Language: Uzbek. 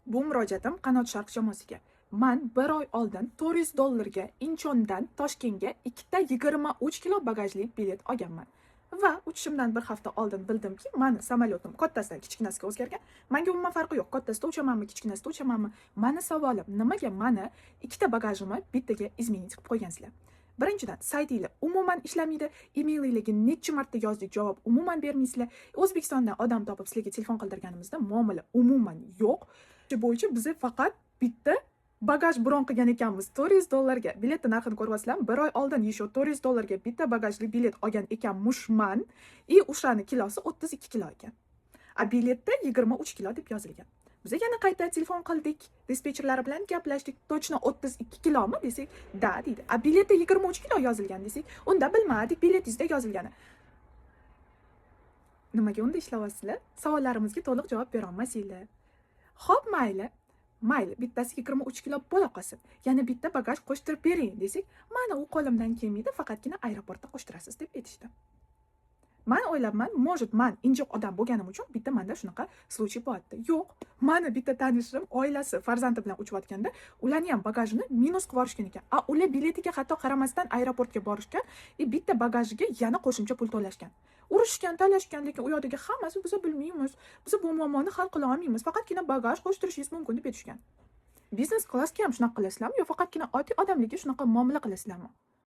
Bu murojaatim Qanot Sharq jamoasiga. Man bir oy oldin 400 dollarga Inchondan Toshkentga ikkita 23 kilo bagajli bilet olganman. Va uchishimdan bir hafta oldin bildimki, mani samolyotim kattasidan kichkinasiga o'zgargan. Menga umuman farqi yo'q. Kattasida uchamanmi, kichkinasida uchamanmi? Mani savolim, nimaga mani ikkita bagajimni bittaga изменить qilib qo'ygansizlar? Birinchidan, saytinglar umuman ishlamaydi, emailinglarga necha marta yozdik, javob umuman bermaysizlar. O'zbekistondan odam topib sizlarga telefon qildirganimizda muomala umuman yo'q. Shu bo'yicha biza faqat bitta bagaj bron qilgan ekanmiz 400 dollarga. Biletni narxini ko'ryapsizlarmi? Bir oy oldin еще 400 dollarga bitta bagajli bilet olgan ekanmishman. И o'shani kilosi 32 kilo ekan. А biletda 23 kilo deb yozilgan. Biz yana qayta telefon qildik, dispetcherlar bilan gaplashdik. Точно 32 kilomi desak, "Да", deydi. А biletda 23 kilo yozilgan desak, unda bilmadik, biletingizda yozilgani. Nimaga unda ishlayapsizlar? Savollarimizga to'liq javob bera olmasinglar. Xo'p, mayli. Mayli, bittasi 23 kilo bo'la qolsin. Yana bitta bagaj qo'shtirib bering desak, mana u qo'limdan kelmaydi, faqatgina aeroportda qo'shtirasiz deb aytishdi. Man o'ylabman, может, man injiq odam bo'lganim uchun bitta manda shunaqa случай bo'lyapti. Yo'q, mani bitta tanishim oilasi, farzandi bilan uchayotganda ularni ham bagajini minus qilib yuborishgan ekan. А ular biletiga hatto qaramasdan aeroportga borishgan и bitta bagajiga yana qo'shimcha pul to'lashgan. Urushgan, talashgan, lekin u yoqdagi hammasi "Biz bilmaymiz, biz bu muammoni hal qila olmaymiz, faqatgina bagaj qo'shtirishingiz mumkin" deb aytishgan. Biznes klassga ham shunaqa qilasizlarmi yo faqatgina oddiy odamlarga shunaqa muomala qilasizlarmi?